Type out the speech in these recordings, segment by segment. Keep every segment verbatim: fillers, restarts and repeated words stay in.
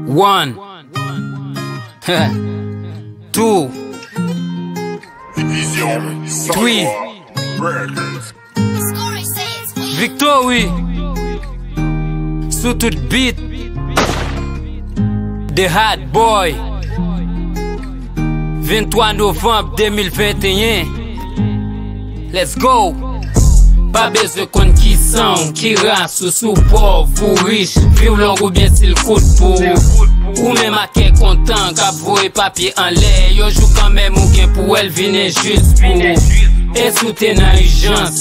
One. Two. Three. Victory. Sou tout beat. The Hot Boy. Venntwa novanm de mil venteyen. Let's go! Pa bezwen konn ki san w, ki ras ou, si w pòv ou rich, vi w long oubyen si l kout pou ou. Ou menm ak kè kontan k ap voye papye anlè, yon jou kanmenm ou gen pou wè l vin enjis pou ou. E si w te nan ijans,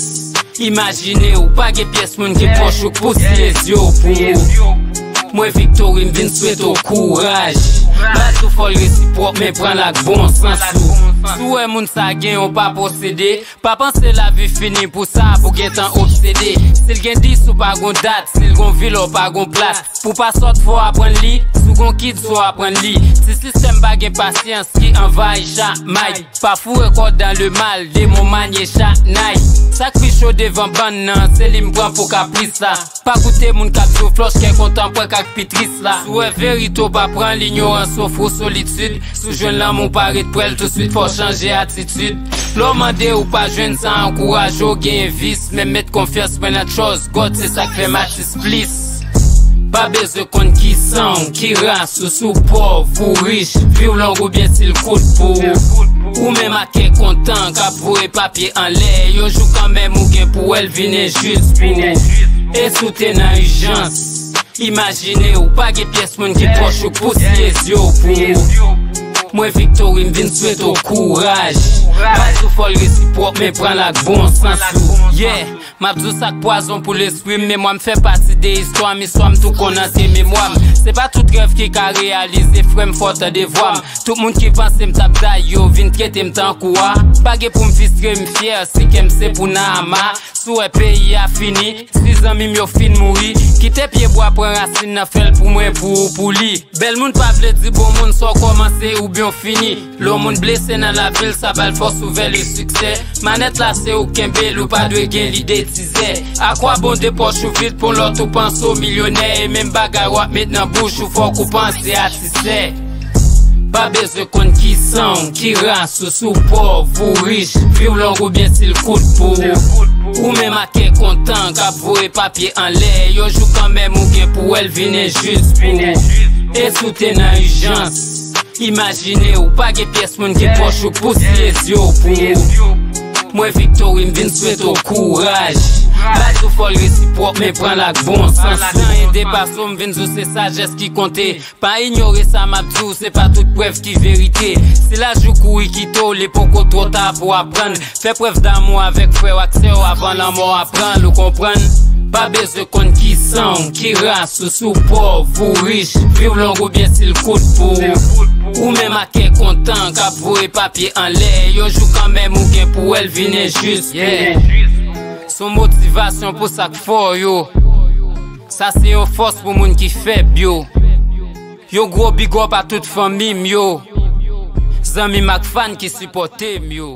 imajine w pa gen pyès moun ki pwòch ou k pouse zye w pou ou. Mwen Victory, m vin swete w kouraj. Baz ou fò l resipwòk, men pran l ak bon sans ou. Si w wè moun sa gen, ou pa posede, pa panse lavi fini pou sa, pou gentan obsede. Si l gen dis, ou pa gon dat, si l gon vil, ou pa gon plas. Pou pa sòt, fò w aprann li, si w gon kid, fò w aprann li. Si sistèm pa gen pasyans ki anvayi chak may. Pa foure kò w dan le mal, demon manye chak night. Sa k pi cho devan bann nan, se li m pran pou kapris la. Pa koute moun k ap di w flòch, kè kontan pran k ak pi tris la. Si w wè verite w pa pran l, inyorans ofri w solitid. Si w jwenn lanmou pa ret prè l touswit, fò w chanje atitid. Lè w mande ou pa jwenn, sa ankouraje w genyen vis. Men met konfyans mwen nan tchòz, God se sa k fè m atis plis. Pa bezwen konn ki san w, ki ras ou, si w pòv ou rich, vi w long oubyen si l kout pou ou. Ou menm ak kè kontan k ap voye papye anlè, yon jou kanmenm ou gen pou wè l vin enjis pou ou. E si w te nan ijans, imajine w pa gen pyès moun ki pwòch ou k pouse zye w pou ou. Mwen Victory, m vin swete w kouraj. Baz ou fò l resipwòk, men pran l ak bon sans ou. Yeah. M ap di w sa k pwazon pou lespri m, memwa m fè pati de istwa m, istwa m tou konn ante memwa m. Se pa tout rèv ki ka reyalize, frè m, fò w tande vwa m. Tout moun ki panse m t ap trayi yo vin trete m tankou a. Pa gen pou m fistre, m fyè, si kè m se pou Naama. Si w wè peyi a fini, si zanmi m yo fin mouri, kite pyebwa pran rasin nan, fè l pou mwen, pou ou, pou li. Bèl moun pa vle di bon moun, sa w kòmanse oubyen w fini. Lè yon moun blese nan lavi l, sa ba l fòs ou vè le siksè. Manèt la se ou k kenbe l, ou pa dwe gen lide tizè. Akwabon de pòch ou vid pou lòt ou panse w milyonè. E menm bagay w ap met nan bouch ou, fòk ou panse a ti sè. Pa bezwen konn ki san w, ki ras ou, si w pòv ou rich, vi w long oubyen si l kout pou ou. Ou menm ak kè kontan k ap voye papye anlè, yon jou kanmenm ou gen pou wè l vin enjis pou ou. E si w te nan ijans, imajine w pa gen pyès moun ki pwòch ou k pouse zye w pou ou. Mwen Victory, m vin swete w kouraj. Baz ou fò l resipwòk, men pran l ak bon sans ou. San ede pa sou m vin di w se sajès ki konte. Pa inyore sa m ap di w, se pa tout prèv ki verite. Si laj ou kouri kite w, li poko twò ta pou aprann. Fè prèv damou avèk frè w ak sè w avan lanmò a pran l, ou konprann? Pa bezwen konn ki san w, ki ras ou, si w pòv ou rich, vi w long oubyen si l kout pou ou. Ou menm ak kè kontan k ap voye papye anlè, yon jou kanmenm ou gen pou wè l vin enjis pou ou. Se yon motivasyon pou sa k fò yo. Sa se yon fòs pou moun ki fèb yo. Yon gwo big up a tout fanmi m yo, zanmi m ak fan ki sipòte m yo.